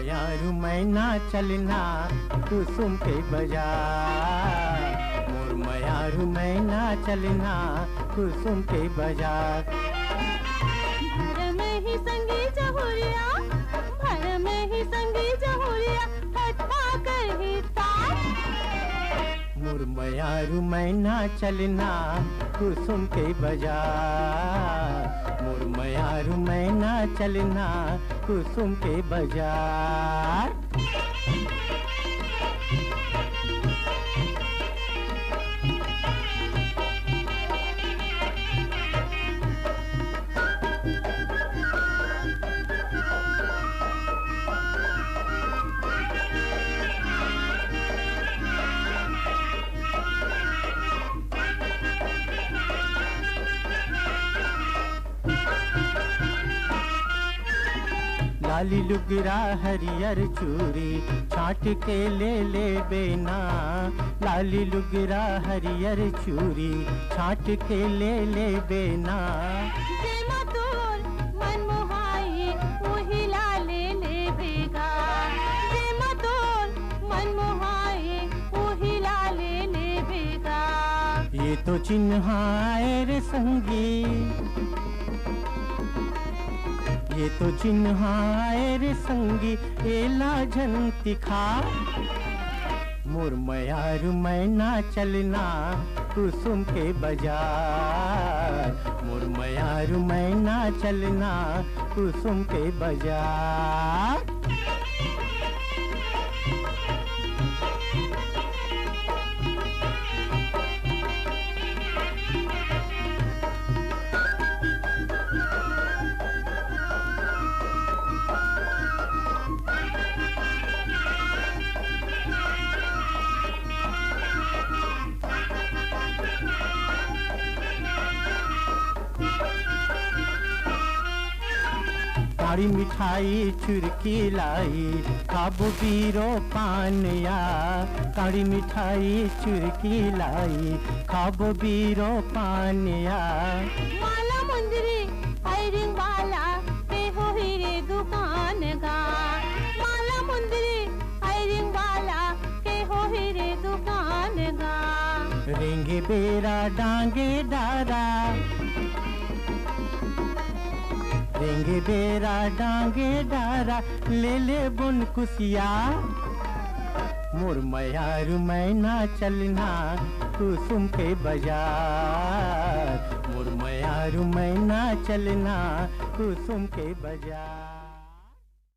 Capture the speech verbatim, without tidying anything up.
मयारू मैना चलना कुसुम के बाजार, मोर मयारू मैना चलना कुसुम के बाजार। भर में ही संगी जहुरिया, भर में ही संगी जहुरिया, ठट्ठा करही तार। मोर मयारू मैना चलना कुसुम के बाजार, मोर मयारू मैना चलना कुसुम के बाजार। लाली लुगरा हरियर चूरी छांट के ले लेबे ना, लाली लुगरा हरियर चूरी छांट के ले लेबे ना। जेमा तोर मन मोहाए, उही ला ले लेबे गा। जेमा तोर मन मोहाए, उही ला ले लेबे गा। ये तो चिन्हाए रे संगी, ये तो चिन्हाए रे संगी, एला झन तिखा। मोर मयारू मैना चलना कुसुम के बाजार, मोर मयारू मैना चलना कुसुम के बाजार। काड़ी मिठाई चुरकी लाई, खाबो बीरो पान या। काड़ी मिठाई चुरकी लाई, खाबो बीरो पान या। माला मुंदरी, earring वाला, के होही रे दुकान गा। माला मुंदरी, earring वाला, के होही रे दुकान गा। रेंगे बेरा डांगे डारा, रेंगे बेरा डांगे डारा, ले लेबोन कुसिया। मोर मयारू मैना चलना कुसुम के बाजार, मोर मयारू मैना चलना कुसुम के बाजार।